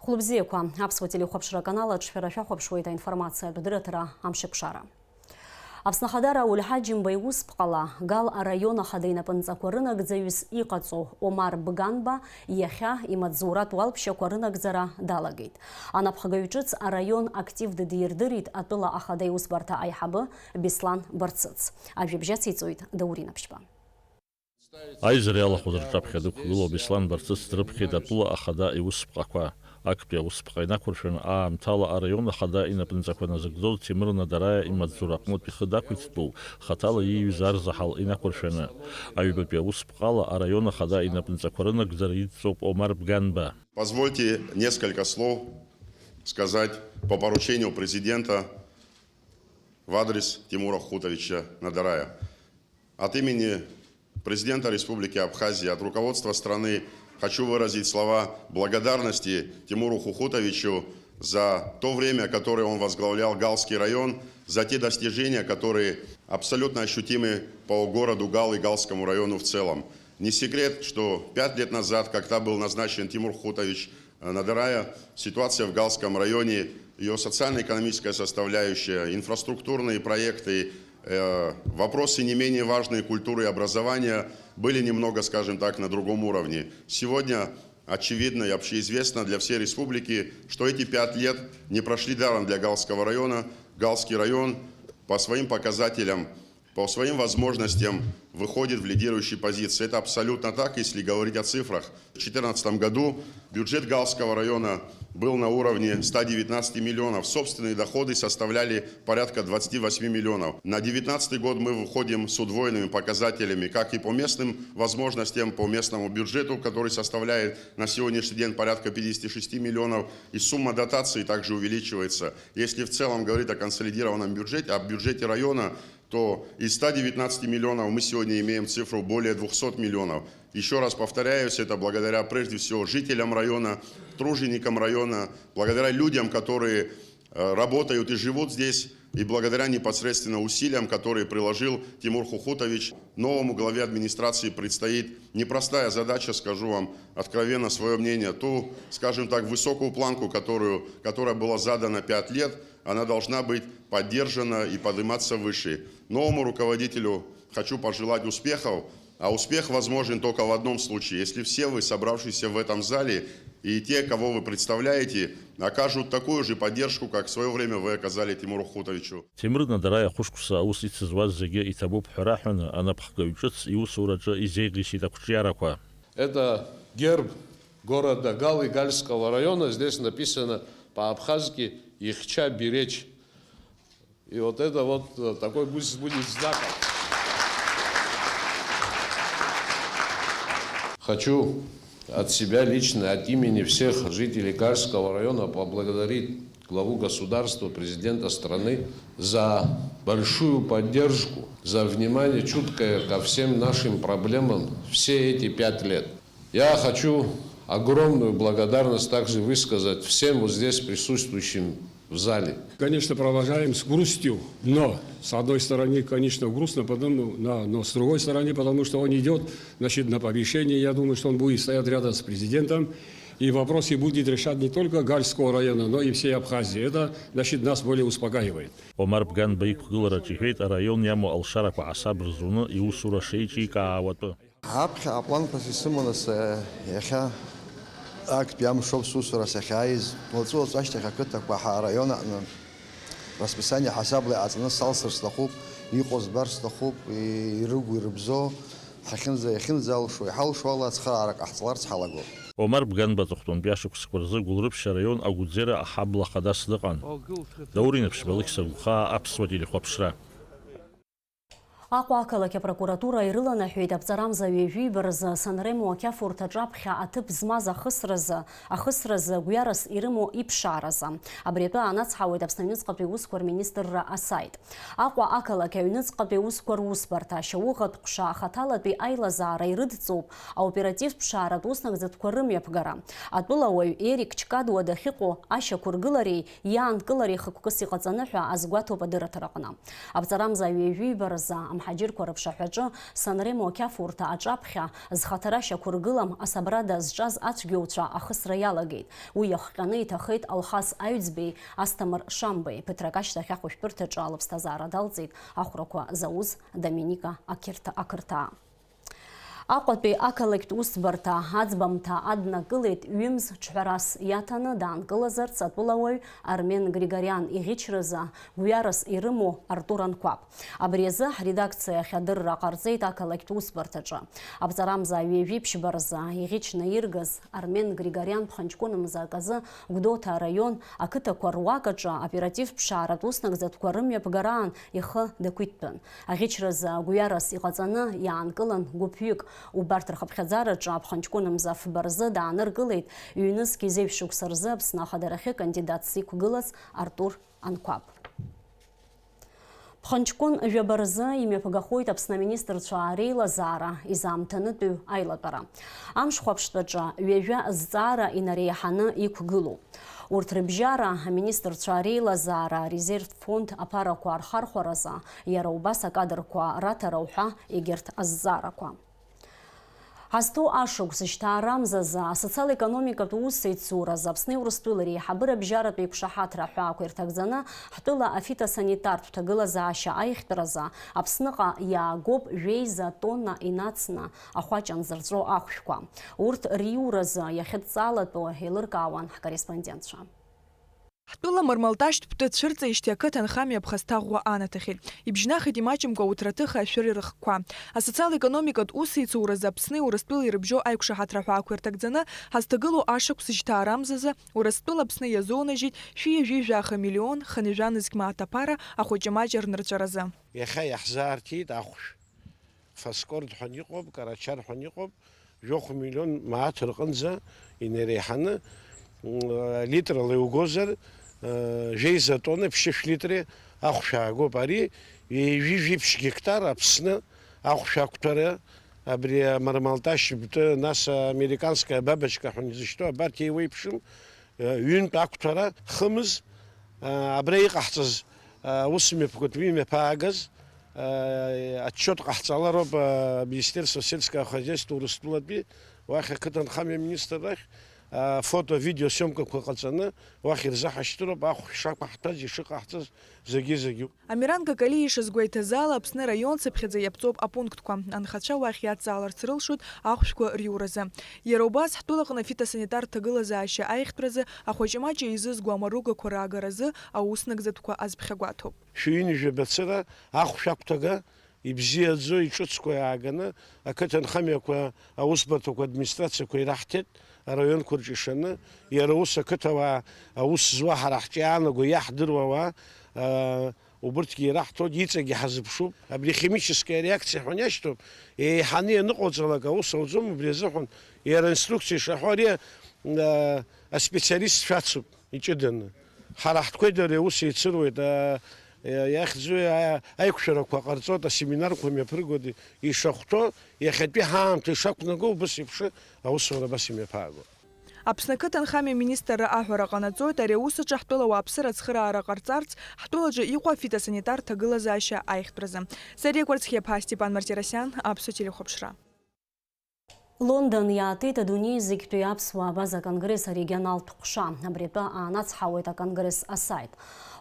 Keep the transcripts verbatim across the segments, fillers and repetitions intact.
Хәлыбзиақәа, Аԥсуа телехәаԥшра аканал аҿы шәара шәахәаԥшуеит аинформациатә дырраҭара Амшеикәшара. Аԥсны Ахада Рауль Ҳаџьымба иусԥҟала Гал араион ахада инапынҵақәа рынагӡаҩыс иҟаҵоу Омар Бганба иахьа имаҵзуратә уалԥшьақәа рынагӡара далагеит. Анапхгаҩ ҿыц араион актив дыдирдырит атәыла ахада иусбарҭа аиҳабы Беслан Барцыц. Ажәабжь ациҵоит Даурен Аԥшьба. Аизара иалахәыз рҿаԥхьа дықәгылоу Беслан Барцыц дрыԥхьеит атәыла ахада иусԥҟақәа. Актәи аусԥҟа инақәыршәаны аамҭала араион ахада инапынҵақәа назыгӡоз Ҭемыр Надараиа имаҵзура аҟнытә ихы дақәиҭтәу, хаҭала ииҩыз арзаҳал инақәыршәаны. Аҩбатәи аусԥҟала араион ахада инапынҵақәа рынагӡара идҵоуп Омар Бганба. Позвольте несколько слов сказать по поручению президента в адрес Тимура Хутовича Надарая. От имени президента Республики Абхазия, от руководства страны хочу выразить слова благодарности Тимуру Хухутовичу за то время, которое он возглавлял Галский район, за те достижения, которые абсолютно ощутимы по городу Гал и Галскому району в целом. Не секрет, что пять лет назад, когда был назначен Тимур Хутович Надарая, ситуация в Галском районе, её социально-экономическая составляющая, инфраструктурные проекты, э, вопросы не менее важные культуры и образования были немного, скажем так, на другом уровне. Сегодня очевидно и общеизвестно для всей республики, что эти пять лет не прошли даром для Галского района. Галский район по своим показателям, по своим возможностям выходит в лидирующие позиции. Это абсолютно так, если говорить о цифрах. В четырнадцатом году бюджет Галского района был на уровне ста девятнадцати миллионов. Собственные доходы составляли порядка двадцати восьми миллионов. На девятнадцатый год мы выходим с удвоенными показателями, как и по местным возможностям, по местному бюджету, который составляет на сегодняшний день порядка пятидесяти шести миллионов, и сумма дотации также увеличивается. Если в целом говорить о консолидированном бюджете, о бюджете района, то из ста девятнадцати миллионов мы сегодня имеем цифру более двухсот миллионов. Ещё раз повторяюсь, это благодаря, прежде всего, жителям района, труженикам района, благодаря людям, которые, э, работают и живут здесь, и благодаря непосредственно усилиям, которые приложил Тимур Хухутович. Новому главе администрации предстоит непростая задача, скажу вам откровенно своё мнение, ту, скажем так, высокую планку, которую, которая была задана пять лет, она должна быть поддержана и подниматься выше. Новому руководителю хочу пожелать успехов, а успех возможен только в одном случае, если все вы, собравшиеся в этом зале, и те, кого вы представляете, окажут такую же поддержку, как в своё время вы оказали Тимуру Хутовичу. Ҭемыр Надараиа хәышықәса аус ицызуаз зегьы иҭабуп ҳәа раҳәаны, анапхгаҩ ҿыц иусураҿы изеиӷьысит ақәҿиарақәа. Это герб города Гал и Гальского района. Здесь написано по-абхазски «Ихча беречь». И вот это вот, э, такой будет, будет знаком. Хочу от себя лично, от имени всех жителей Гальского района поблагодарить главу государства, президента страны за большую поддержку, за внимание чуткое ко всем нашим проблемам все эти пять лет. Я хочу огромную благодарность также высказать всем вот здесь присутствующим в зале. Конечно, провожаем с грустью, но с одной стороны, конечно, грустно, потому, но, но с другой стороны, потому что он идёт, значит, на повышение. Я думаю, что он будет стоять рядом с президентом, и вопросы будет решать не только Гальского района, но и всей Абхазии. Это, значит, нас более успокаивает. Омар Бганба иқәгылараҿ иҳәеит араион иамоу алшарақәа ҳасаб рзуны иусура шеиҿикаауатәы. Аԥхьа апланқәа исыманы са иахьа актәи амшоуп сусура сахьааиз. Уаҵәы-уаҵәы ашьҭахь ақыҭақәа ҳараион аҟны расписание ҳасабла иҟаҵаны салсыр сҭахуп, иҟоу збар сҭахуп, ирыгу ирыбзоу, ҳахьынӡа, иахьынӡалшо, иҳалшо ала ацхыраара ҟаҳҵаларц ҳалагоуп. Омар Бганба аҵыхәтәантәи ашықәсқәа рзы Гәылрыԥшь араион Агәыӡера аҳабла ахада сныҟан. Даурен Аԥшьба, Алықьса Гәхаа, Аԥсуа телехәаԥшра. Аҟәа ақалақь апрокуратура ирыланаҳәеит аԥҵарамза ҩажәиба рзы Санремо ақьафурҭ аҿаԥхьа аҭыԥ змаз ахысразы, ахысразы гәҩарас ирымоу иԥшааразы. Абри атәы аанацҳауеит Аԥсны аҩныҵҟатәи усқәа рминистрра асаит. Аҟәа ақалақь аҩныҵҟатәи аусқәа русбарҭа, ашьауӷатә ҟәша ахаҭалатәи аилазаара ирыдҵоуп аоперативтә ԥшааратә уснагӡатәқәа рымҩаԥгара. Атәылауаҩ Ерик Чкадуа дахьыҟоу ашьақәыргылареи иаанкылареи хықәкыс иҟаҵаны ҳәа азгәаҭоуп адырраҭара аҟны. Аԥҵарамза ҩажәиба рзы Ҳаџьырқәа рыԥшаҳәаҿы санремо ақьафурҭа аҿаԥхьа зхаҭара шьақәыргылам асабрада зҿаз ацәгьоуцәа ахысра иалагеит. Уи иахҟьаны иҭахеит Алхас Аҩӡбеи Асҭамыр Шамбеи. Ԥыҭрак ашьҭахь ахәышәтәырҭаҿы алыԥсҭазаара далҵит ахәрақәа зауз Доминика Ақьырҭа-, ақырҭаа. Аҟәатәи ақалақьтә усбарҭа аӡбамҭа аднакылеит ҩымз ҿҳәарас иаҭаны даанкылазарц атәылауаҩ Армен Григориан иӷьычразы гәҩарас ирымоу Артур Анқәаб. Абри азы ҳредакциа ахь адырра ҟарҵеит ақалақьтә усбарҭаҿы. Абҵарамза ҩажәи ԥшьба рзы иӷьычны иргаз Армен Григориан ԥхынҷкәынымза аказы Гәдоуҭа араион ақыҭақәа руак аҿы оператив ԥшааратә уснагӡатәқәа рымҩаԥгараан ихы дақәиҭтәын. Аӷьычразы гәҩарас иҟаҵаны иаанкылан гәыԥҩык. Убарҭ рхыԥхьаӡараҿы аԥхынҷкәынымза фба рзы дааныркылеит ҩнызқь изеижә шықәса рзы Аԥсны ахадарахьы кандидатс иқәгылаз Артур Анқәаб. Ԥхынҷкәын жәаба рзы имҩаԥгахоит Аԥсны аминистрцәа реилазаара изаамҭанытәыҩ аилатәара. Амшхәаԥштәаҿы ҩажәа зҵаара инареиҳаны иқәгылоуп. Урҭ рыбжьара аминистрцәа реилазаара арезервтә фонд аԥарақәа рхархәаразы, иара убас акадрқәа раҭара уҳәа егьырҭ азҵаарақәа. Ҳазҭоу ашықәс жьҭаарамзазы асоциал-економикатә усеицуразы Аԥсни Урыстәылеи реиҳабыра бжьаратә еиқәшаҳаҭра ҳәаақәа ирҭагӡаны ҳтәыла афитосанитартә ҭагылазаашьа аиӷьтәразы Аԥсныҟа иаагоуп жәеиза тонна инацны ахәаҷ анзырҵәо ахәшәқәа. Урҭ риуразы иахьыдҵалатәу еилыркаауан ҳкорреспондентцәа. Ҳтәыла Мармалташьтә ԥты цәырҵеижьҭеи ақыҭанхамҩа ԥхасҭа ӷәӷәа анаҭахьеит. Ибжьнахит имаҷымкәа ауҭраҭых ашәыр рыхкқәа. Асоциал-економикатә усеицуразы Аԥсни Урыстәылеи рыбжьоу аиқәшаҳаҭра ҳәаақәа ирҭагӡаны ҳазҭагылоу ашықәс жьҭаарамзазы Урыстәыла Аԥсны иазоунажьит шәи жәаха миллион хынҩажәа нызқь мааҭ аԥара ахәыҷы-маҷ рнырҵәаразы. Иахьа иаҳзаарҭиит ахәшә. Фаскорд ҳәа иҟоуп, Карачар ҳәа иҟоуп, жәохә миллион мааҭ рҟынӡа инареиҳаны, м, литрала иугозар, э, жәеиза тонна ԥшьышә литре ахәшә аагоуп. Ари ҩажәи жәиԥшь гектар Аԥсны ахәшә ақәҭәара, абри амармалташь бты, нас американская бабочка ҳәа изышьҭоу абарҭ еиуеиԥшым, ҩынтә ақәҭәара хымыз, абра иҟаҳҵаз аусмҩаԥгатә имҩаԥаагаз, отчет ҟаҳҵалароуп Министерство сельского хозяйства Урыстәылатәи, уахь ақыҭанхамҩа аминистррахь, афото-видеосиомкақәа ҟаҵаны уахь ирзаҳашьҭыроуп ахәшә шақәаҳҭәаз, ишыҟаҳҵаз зегьы-зегьы. Амиран Какалиа ишазгәеиҭаз ала, Аԥсны араион цыԥхьаӡа иаԥҵоуп апунктқәа. Анхацәа уахь иадҵааларц рылшоит ахәшәқәа риуразы. Иара убас, ҳтәылаҟны афитосанитартә ҭагылазаашьа аиӷьтәразы ахәаҷы-маҷы еизызго амаругақәа раагаразы аус нагӡатәқәа азԥхьагәаҭоуп. Шәи ҩынҩажәа бацыра ахәшә ақәҭага ибзиаӡоу иҿыцқәа иааганы ақыҭанхамҩақәа, аусбарҭақәа, администрациақәа ираҳҭеит, араионқәа рҿы ишаны, иара ус ақыҭауаа аус зуа ҳара ҳҿы иаанаго иаҳдыруа ауаа, аа, убырҭгьы ираҳҭоит, иҵегьы ҳазыԥшуп. Абри химическая реакциа ҳәа иашьҭоуп, еиҳаны ианыҟауҵалак аус ауӡом, убри азыҳәан иара инструкциа ишаҳәо ари, аа, аспециалист шәацуп иҷыданы. Ҳара ҳтәқәеи дареи аус еицыруеит, аа, иахьӡу, аа, аиқәшәарақәа ҟарҵоит, асеминарқәа мҩаԥыргоит, ишахәҭоу, иахьатәи ҳаамҭа ишақәнаго, убас еиԥш аусура абас имҩаԥааго. Аԥсны ақыҭанхамҩа аминистрра аҳәара ҟанаҵоит ари аус аҿы ҳтәыла ауааԥсыра ацхыраара ҟарҵарц, ҳтәылаҿы иҟоу афитосанитартә ҭагылазаашьа аиӷьтәразы. Сариа Кәарцхиаԥҳа, Степан Мартиросиан, Аԥсуа телехәаԥшра. Лондон иаатит адунеи зегьтәи аԥсуаа абаза конгресс арегионалтә ҟәша. Абри атәы аанацҳауеит аконгресс асаит.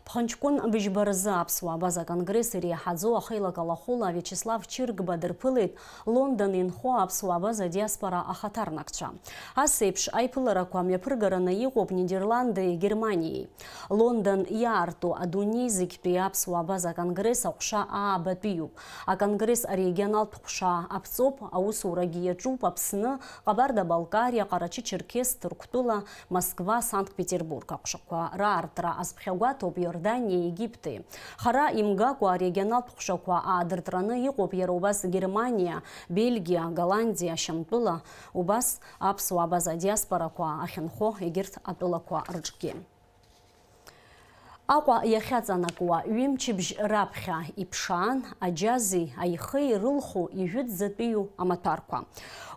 Ԥхынҷкәын быжьба рзы аԥсуаа абаза конгресс иреиҳаӡоу ахеилак-алахәыла Виачеслав Чыргба дырԥылеит Лондон инхо аԥсуаа абаза диаспора ахаҭарнакцәа. Ас еиԥш аиԥыларақәа мҩаԥыргараны иҟоуп Нидерландеи Германиеи. Лондон иаарту адунеи зегьтәи аԥсуаа абаза конгресс аҟәша аабатәиуп. Аконгресс арегионалтә ҟәша аԥҵоуп, аусурагьы иаҿуп Аԥсны, Ҟабарда-Балкариа, Ҟарачы-Черкес, Ҭырқәтәыла, Москва, Санкт-Петербург аҟәшақәа раартра азԥхьагәаҭоуп Иорданиеи Египти. Хара имгакәа арегионалтә ҟәшақәа аадыртраны иҟоуп иара убас Германиа, Бельгиа, Голландиа, Шьамтәыла, убас аԥсуаа абаза адиаспорақәа ахьынхо егьырҭ атәылақәа рҿгьы. Аҟәа иахьаҵанакуа ҩымчыбжь раԥхьа иԥшаан аџьази аихеи ирылху ижәытәӡатәиу амаҭәарқәа.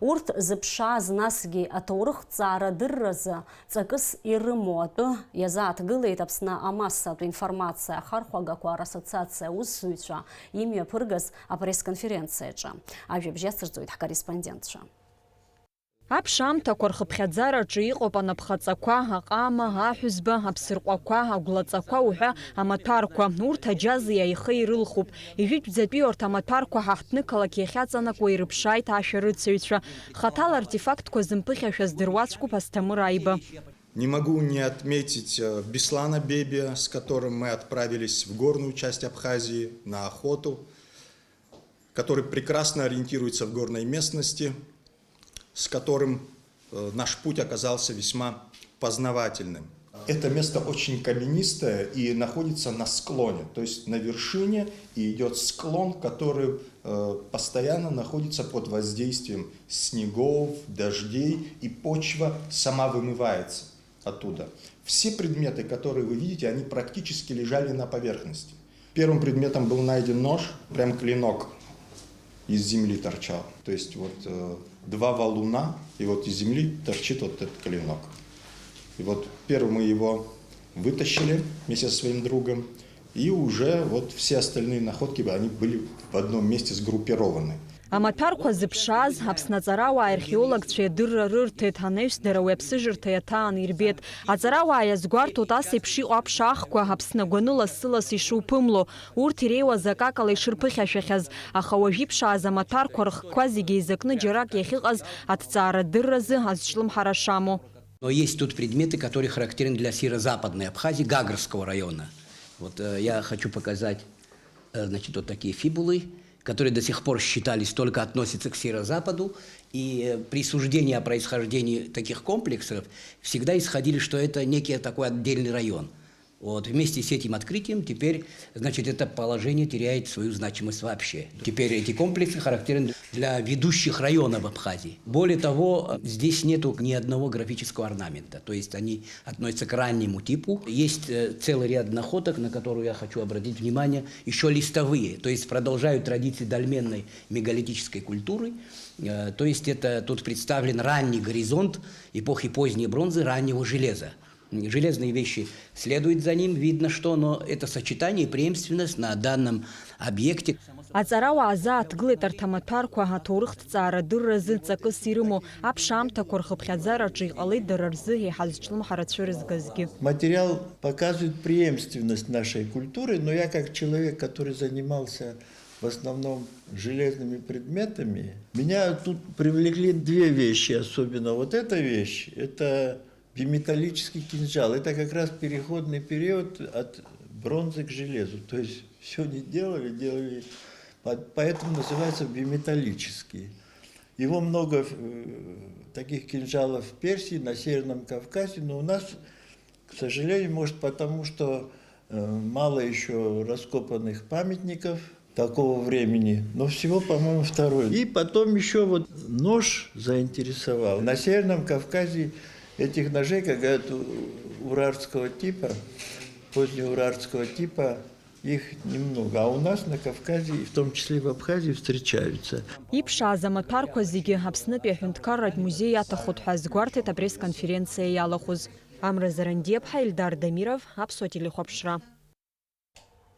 Урҭ зыԥшааз насгьы аҭоурыхҭҵаара адырразы ҵакыс ирымоу атәы иазааҭгылеит Аԥсны амассатә информациа ахархәагақәа рассоциациа аусзуҩцәа имҩаԥыргаз апресс-конференциаҿы. Ажәабжь ацырҵоит ҳкорреспондентцәа. Аԥшаамҭақәа рхыԥхьаӡараҿы иҟоуп анапхаҵақәа, аҟама, аҳәызба, аԥсырҟәақәа, агәлаҵақәа уҳәа амаҭәарқәа. Урҭ аџьази аихеи ирылхуп. Ижәытәӡатәи урҭ амаҭәарқәа ҳаҳҭнықалақь иахьаҵанакуа ирыԥшааит ашәарыцаҩцәа. Хаҭала артефактқәа зымԥыхьашәа здыруа ацәгьоуп Асҭамыр Аиба. Не могу не отметить, э, Беслана Бебия, с которым мы отправились в горную часть Абхазии на охоту, который прекрасно ориентируется в горной местности, с которым, э, наш путь оказался весьма познавательным. Это место очень каменистое и находится на склоне, то есть на вершине, и идёт склон, который, э, постоянно находится под воздействием снегов, дождей, и почва сама вымывается оттуда. Все предметы, которые вы видите, они практически лежали на поверхности. Первым предметом был найден нож, прям клинок из земли торчал. То есть вот, э, два валуна, и вот из земли торчит вот этот клинок. И вот первым мы его вытащили вместе со своим другом, и уже вот все остальные находки, они были в одном месте сгруппированы. Амаҭәарқәа зыԥшааз Аԥсны аҵарауаа археологцәеи адырра рырҭеит, анаҩс дара уи аԥсыжырҭа иаҭааны ирбеит. Аҵарауаа иазгәарҭоит ас еиԥш иҟоу аԥшаахқәа Аԥсны агәаныла лассы-ласс ишуԥымло, урҭ иреиуаз акакала ишырԥыхьашәахьаз, аха уажә иԥшааз амаҭәарқәа рыхкқәа зегьы еизакны џьарак иахьыҟаз аҭҵаарадырразы азҿлымҳара шамоу. Но есть тут предметы, которые характерны для северо-западной Абхазии, Гагрского района. Вот, э, я хочу показать, э, значит, вот такие фибулы, которые до сих пор считались только относятся к северо-западу, и, э, при суждении о происхождении таких комплексов всегда исходили, что это некий такой отдельный район. Вот, вместе с этим открытием теперь, значит, это положение теряет свою значимость вообще. Теперь эти комплексы характерны для ведущих районов Абхазии. Более того, здесь нету ни одного графического орнамента, то есть они относятся к раннему типу. Есть, э, целый ряд находок, на которую я хочу обратить внимание, ещё листовые, то есть продолжают традиции дольменной мегалитической культуры. Э, то есть это тут представлен ранний горизонт эпохи поздней бронзы, раннего железа. Железные вещи следуют за ним, видно что, но это сочетание и преемственность на данном объекте. Аҵарауаа зааҭгылеит арҭ амаҭәарқәа аҭоурыхҭҵаара адырразы ҵакыс ирымоу, аԥшаамҭақәа рхыԥхьаӡараҿы иҟалеит дара рзы еиҳа зҿлымҳара цәырызгазгьы. Материал показывает преемственность нашей культуры, но я как человек, который занимался в основном железными предметами, меня тут привлекли две вещи особенно. Вот эта вещь, это биметаллический кинжал. Это как раз переходный период от бронзы к железу. То есть всё не делали, делали. По-, поэтому называется биметаллический. Его много, э, таких кинжалов в Персии, на Северном Кавказе, но у нас, к сожалению, может, потому что, э, мало ещё раскопанных памятников такого времени, но всего, по-моему, второй. И потом ещё вот нож заинтересовал. На Северном Кавказе этих ножей, как говорят, у-, урартского типа, позднеурартского типа, их немного. А у нас на Кавказе, и в том числе в Абхазии, встречаются. Иԥшааз амаҭәарқәа зегьы Аԥснытәи аҳәынҭқарратә музеи иаҭахуп ҳәа азгәарҭеит апресс-конференциа иалахәыз. Амра Зарандиаԥҳа, Ельдар Дамиров, Аԥсуа телехәаԥшра.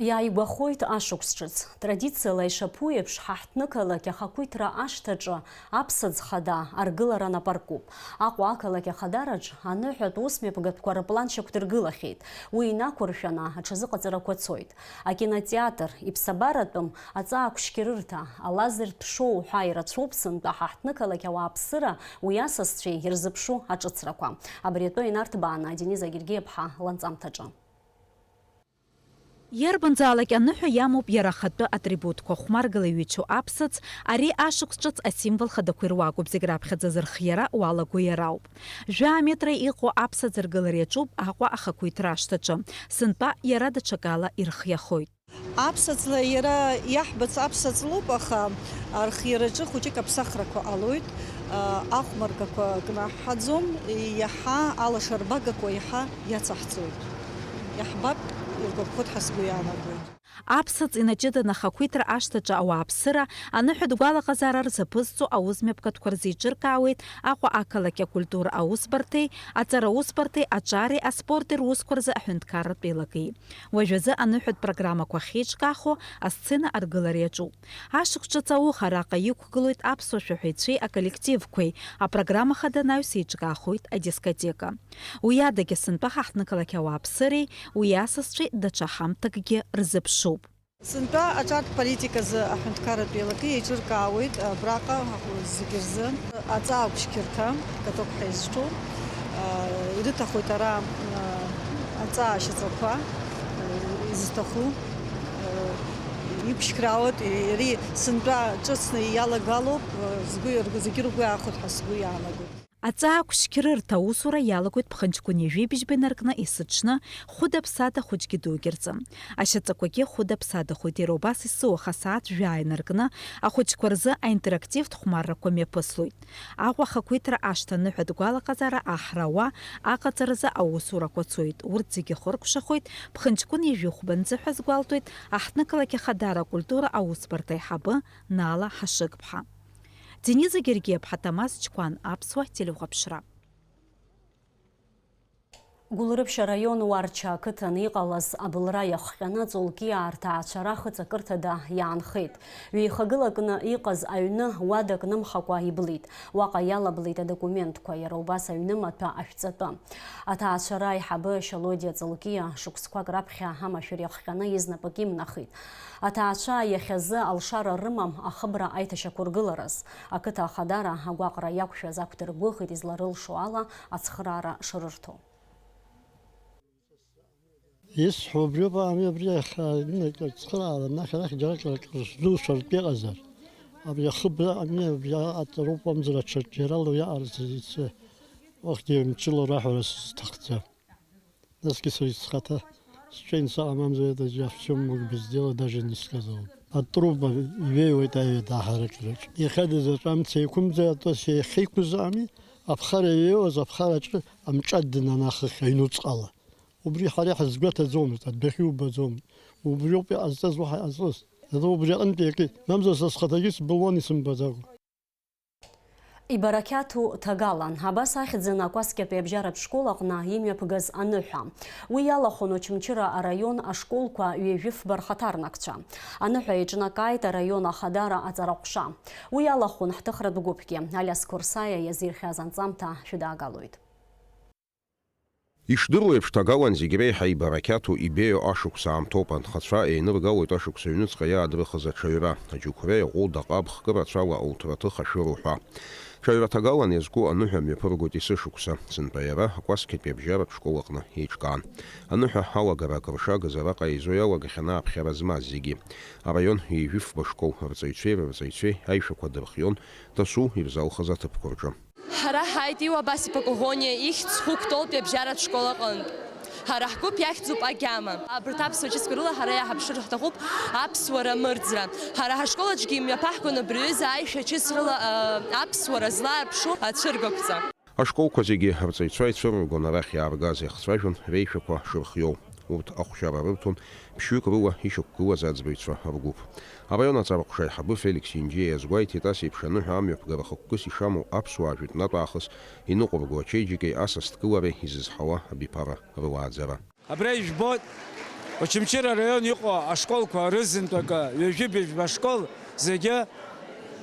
Иааигәахоит ашықәс ҿыц. Традициала ишаԥу еиԥш, ҳаҳҭнықалақь ахақәиҭра ашҭаҿы аԥсаӡ хада аргылара напаркуп. Аҟәа ақалақь ахадараҿ аныҳәатә усмҩаԥгатәқәа рыплан шьақәдыргылахьеит. Уи инақәыршәаны аҽазыҟаҵарақәа цоит. Акинотеатр, иԥсабаратәым аҵаақәшькьырырҭа, алазертә шоу ҳәа ирацәоуп сынтәа ҳаҳҭнықалақь ауааԥсыра уи асасцәеи ирзыԥшу аҿыцрақәа. Абри атәы инарҭбааны Дениза Гергиаԥҳа ланҵамҭаҿы. Иарбанзаалак аныҳәа иамоуп иара ахатәы атрибутқәа, хәмаргала иҩычоу аԥсаӡ, ари ашықәс ҿыц асимвол хадақәа ируакуп, зегь раԥхьаӡа зырхиара уалаго иара ауп. Жәаа метра иҟоу аԥсаӡ аргылара иаҿуп Аҟәа ахақәиҭра ашҭаҿы. Сынтәа иара даҽакала ирхиахоит. Аԥсаӡла иара иаҳбац аԥсаӡлоуп, аха архиараҿы хәыҷык аԥсахрақәа ҟалоит, ахәмаргақәа кнаҳҳаӡом, иаҳа алашарбагақәа иаҳа иацаҳҵоит. Иаҳбап, Гәаԥхоит ҳәа сгәы иаанагоит. Аԥсаҵ инаҷыданы ахақәиҭра ашҭаҿы ауааԥсыра, аныҳәатә гәалаҟазаара рзаԥызҵо аусмҩаԥгатәқәа рзы еиҿыркаауеит Аҟәа ақалақь акультура аусбарҭеи, аҵара усбарҭеи, аҿари аспорти русқәа рзы аҳәынҭқарратә еилакеи. Уажәазы аныҳәатә программақәа ахьеиҿкаахо асцена аргылара иаҿуп. Ашықәс ҿыц ауха араҟа иқәгылоит аԥсуа шәаҳәаҩцәеи аколлективқәеи, апрограмма хада анаҩс еиҿкаахоит адискотека. Уи адагьы сынтәа ҳаҳҭнықалақь ауааԥсыреи, уи асасцәеи даҽа ҳамҭакгьы рзыԥшуп. Сынтәа аҿартә политиказы аҳәынҭқарратә еилакы еиҿыркаауеит абраҟа зегьы рзы аҵаа ақәшьқьырҭа, каток ҳәа изҿу, ирыҭахоит ара аҵаа ашьаҵақәа, изҭаху иқәшьқьраауеит, иареи сынтәа ҿыцны иалагалоуп, згәы, зегьы ргәы иаахәоит ҳәа сгәы иаанагоит. Аҵаа ақәшьқьрырҭа аусура иалагоит ԥхынҷкәын ҩажәи быжьба инаркны есыҽны, хәыда-ԥсада хәыҷгьы дугьы рзы. Ашьаҵақәагьы хәыда-ԥсадахоит, иара убас есыуаха асааҭ жәаа инаркны ахәыҷқәа рзы аинтерактивтә хәмаррақәа мҩаԥыслоит. Аҟәа ахақәиҭра ашҭа аныҳәатә гәалаҟазаара аҳрауа аҟаҵаразы аусурақәа цоит, урҭ зегьы хыркәшахоит ԥхынҷкәын ҩажәи хәба нӡы ҳәа азгәалҭоит аҳҭнықалақь ахадара акультура аусбарҭа аиҳабы Наала Ҳашыгԥҳа. Дениза Гергиаԥҳа, Тамаз Чқәан, Аԥсуа телехәаԥшра. Гәылрыԥшь араион Уарча ақыҭан иҟалаз абылра иахҟьаны Ҵолкиаа рҭаацәара хыҵакырҭада иаанхеит. Ҩеихагылакны иҟаз аҩны уадак нымхакәа иблит. Уаҟа иалаблит адокументқәа, иара убас аҩны маҭәа ашәҵатәы. Аҭаацәара аиҳабы Шьалодиа Ҵолкиа шықәсқәак раԥхьа амашәыр иахҟьаны изнапык имнахит. Аҭаацәа иахьазы алшара рымам, ахыбра аиҭашьақәыргылараз. Ақыҭа ахадара агәаҟра иақәшәаз ақәдыргәыӷит изларылшо ала ацхыраара шрырҭо. Исҳәо убриоуп, ами абри иахьа ацхыраара анахь арахь џьаракьарак зусуртә иҟазар. Абри ахыбра ами абри аҟаҵароуп, амзар аҽаџьарала иаҟарҵаз ицы. Уахьгьы мчыла раҳәара сызҭахӡам. Насгьы сара схаҭа сҿы саҟамамзар, это я в чем мог бы сделать, даже не сказал. Атруба иҩеиуеит аҩада аҳаракыраҿ. Иахьа дызаҵәы амца еиқәымзар, атәы сеихеиқәызаами, аԥхара иҩеиуаз аԥхараҿы амҿа дынанахых аҩнуҵҟала. Убри ҳара иҳазгәаҭаӡомызт, адәахьы убаӡом. Убриоуп иҟазҵаз уаҳа иҟазҵоз. Зны убри аҟынтәи акы, мамзар са схаҭагьы сбылуан исымбаӡакәа. Ибарақьаҭу ҭагалан, абас ахьӡын акәасқьатәи абжьаратә школ аҟны имҩаԥгаз аныҳәа. Уи иалахәын Очамчыра араион ашколқәа ҩажәифба рхаҭарнакцәа. Аныҳәа еиҿнакааит араион ахадара аҵараҟәша. Уи иалахәын ҳҭыхратә гәыԥгьы. Алиас Қорсаиа иазирхиаз анҵамҭа шәыдаагалоит. Ишдыру еиԥш, ҭагалан зегь реиҳа ибарақьаҭу, ибеиоу ашықәс аамҭоуп, анхацәа еиныргалоит ашықәс аҩныҵҟа иаадрыхыз аҽаҩра, аџьықәреи аҟәылда ҟаб хкы рацәала ауҭраҭых ашәыроу ҳәа. Ҽаҩра ҭагалан иазку аныҳәа мҩаԥыргоит есышықәса, сынтәа иара акәасқьатәи абжьаратә школ аҟны еиҿкаан. Аныҳәа алагара акрыршагаз араҟа еизо иалагахьан ааԥхьара змаз зегьы. Араион ҩажәифба школ рҵаҩцәеи рырҵаҩцәеи аишәақәа дырхион дасу ирзалхыз аҭыԥқәа рҿы. Ҳара ҳааит Иуа Абас-иԥа Коӷониа ихьӡ зху Кәтолтәи абжьаратә школ аҟынтә. Ҳара ҳгәыԥ иахьӡуп Агьама. Абарҭ аԥсуа ҿыцқәа рыла ҳара иааҳаԥшыр ҳҭахуп аԥсуара мырӡра. Ҳара ҳашкол аҿгьы имҩаԥаҳгон абри аҩыза аишәа ҿыц рыла, а, аԥсуара злаарԥшу ацәыргақәҵа. Ашколқәа зегьы рҵаҩцәа ицәырыргон арахь иааргаз, иахцәажәон реишәақәа шырхиоу. Урҭ ахәшьара рырҭон ԥшьҩык рыла ишьақәгылаз аӡбаҩцәа ргәыԥ. Араион аҵара ҟәша аиҳабы Феликс Инџьиа иазгәеиҭеит, ас еиԥш аныҳәа амҩаԥгара хықәкыс ишамоу аԥсуаа жәытәнатә аахыс иныҟәырго ачеиџьыкеи асасдкылареи изызҳауа абиԥара рылааӡара. Абра ижәбоит, Очамчыра араион иҟоу ашколқәа рызынтәык ҩажәи быжәба ашкол зегьы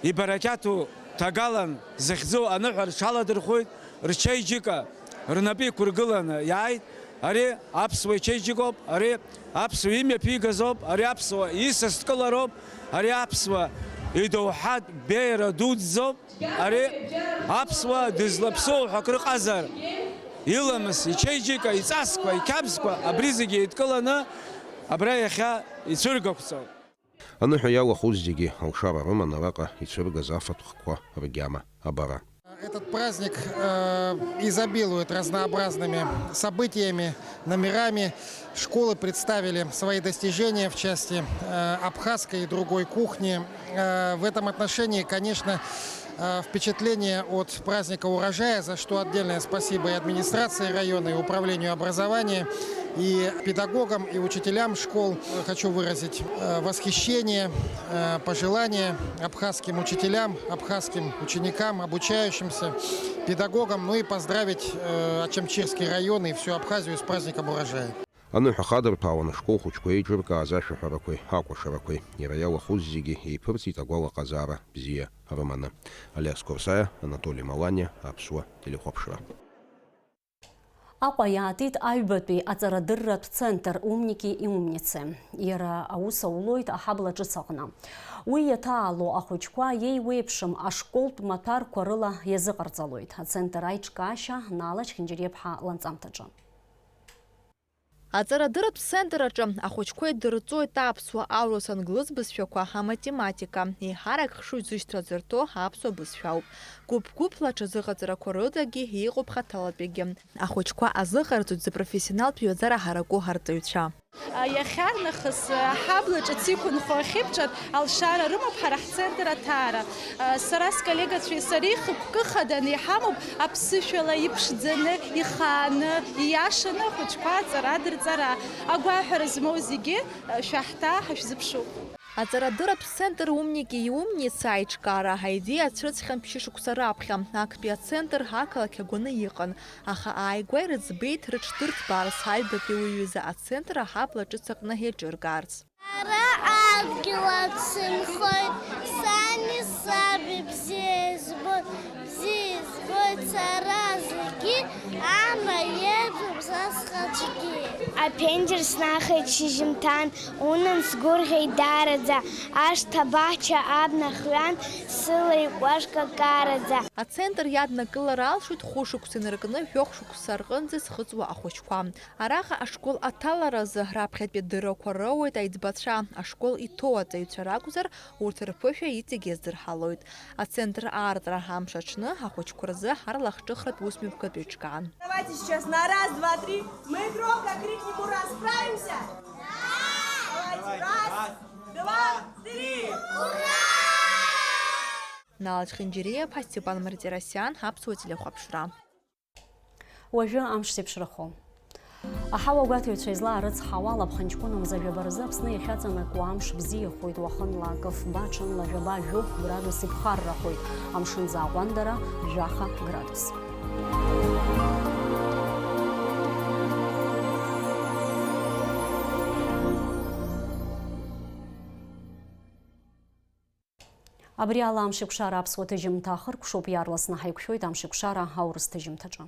ибарақьаҭу ҭагалан захьӡу аныҳәа рҽаладырхәит, рчеиџьыка рнапы иқәыргыланы иааит. Ари аԥсуа ичеиџьыкоуп, ари аԥсуа имҩаԥигазоуп, ари аԥсуа исасдкылароуп, ари аԥсуа идоуҳатә беиара дуӡӡоуп, ари аԥсуа дызлаԥсоу ҳәа акры ыҟазар, иламыс, ичеиџьыка, иҵасқәа, иқьабзқәа, абри зегьы еидкыланы абра иахьа ицәыргақәҵоуп. Аныҳәа иалахәыз зегьы алшара рыман араҟа ицәыргаз афатә хкқәа ргьама абара. Этот праздник, э, изобилует разнообразными событиями, номерами. Школы представили свои достижения в части, э, абхазской и другой кухни. Э, в этом отношении, конечно, А, впечатление от праздника урожая, за что отдельное спасибо и администрации района, и управлению образования, и педагогам, и учителям школ. Хочу выразить, э, восхищение, э, пожелания абхазским учителям, абхазским ученикам, обучающимся, педагогам, ну и поздравить, э, Ачамчирский район и всю Абхазию с праздником урожая. Аныҳәа хадырԥаауан ашкол хәыҷқәа еиҿыркааз ашәаҳәарақәеи акәашарақәеи. Иара иалахәыз зегьы еиԥырҵит агәалаҟазаара бзиа рыманы. Алиас Қорсаиа, Анатоли Маланиа, Аԥсуа телехәаԥшра. Аҟәа иаатит аҩбатәи аҵарадырратә центр «Умники и умницы». Иара аус аулоит аҳабла ҿыц аҟны. Уи иаҭаало ахәыҷқәа еиуеиԥшым ашколтә маҭәарқәа рыла иазыҟарҵалоит. Ацентр аиҿкаашьа Наала Чхинџьариаԥҳа ланҵамҭаҿы. Аҵарадырратә центр аҿы ахәыҷқәа идырҵоит аԥсуа, аурыс, англыз бызшәақәа, аматематика, еиҳарак хшыҩзышьҭра зырҭо аԥсуа бызшәа ауп. Гәыԥ-гәыԥла аҽазыҟаҵарақәа рыдагьы иҟоуп хаҭалатәигьы. Ахәыҷқәа азыҟарҵоит зыпрофессионалтә ҩаӡара ҳараку арҵаҩцәа. Иахьарнахыс аҳабла ҿыц иқәынхо ахьыбҿар алшара рымоуп ҳара ҳцентр аҭаара. Сара сколлегацәеи сареи хықәкы хаданы иҳамоуп аԥсышәала иԥшӡаны, ихааны, ииашаны ахәыҷқәа аҵара адырҵара. Агәаҳәара змоу зегьы шәаҳҭаа, ҳашәзыԥшуп. Аҵарадырратә центр «Умники и умницы» аиҿкаара аидеиа ацәырҵхьан ԥшьышықәса раԥхьа. Актәи ацентр ақалақь агәаны иҟан, аха ааигәа ирыӡбеит рыҽдырҭбаарц аҩбатәи уаҩыза ацентр аҳабла ҿыц аҟны еиҿыркаарц. Ара адгьыл аҿы сынхоит, сани саби бзиа избоит, бзиа избоит сара зегьы, амра иеиԥшым са схаҿгьы. Аԥенџьыр снахеит шьыжьымҭан, унан сгәырӷьеит даараӡа, ашҭа баҳча абна хҩан, сыла икәашка караӡа. Ацентр иаднакылар алшоит хәышықәса инаркны жәохә шықәса рҟынӡа зхыҵуа ахәыҷқәа. Араҟа ашкол аҭаларазы раԥхьатәи адыррақәа роуеит аиҵбацәа, ашкол иҭоу аҵаҩцәа ракәзар, урҭ рԥышәа иҵегь иаздырҳалоит. Ацентр аартра амш аҽны ахәыҷқәа рзы арлахҿыхратә усмҩаԥгатә еиҿкаан. Давайте сейчас на раз, два, три мы громко крикнем «Ура!» Справимся? Давайте, раз, два, три! Ура! Наала Чхинџьариаԥҳа, Степан Мартиросиан, Аԥсуа телехәаԥшра. Уажәы амш зеиԥшрахо. Аҳауа гәаҭаҩцәа излаарыцҳауа алаԥхынҷкәынамза жәаба рзы Аԥсны иахьаҵанакуа амш бзиахоит, уахынла акы фба, ҽынла жәаба-жәохә градус иԥхаррахоит, амшын аӡы аҟәандара жәаха градус. Абри ала амшеикәшара аԥсуа ҭыжьымҭа ахыркәшоуп, иаарласны ҳаиқәшәоит амшеикәшара аурыс ҭыжьымҭаҿы.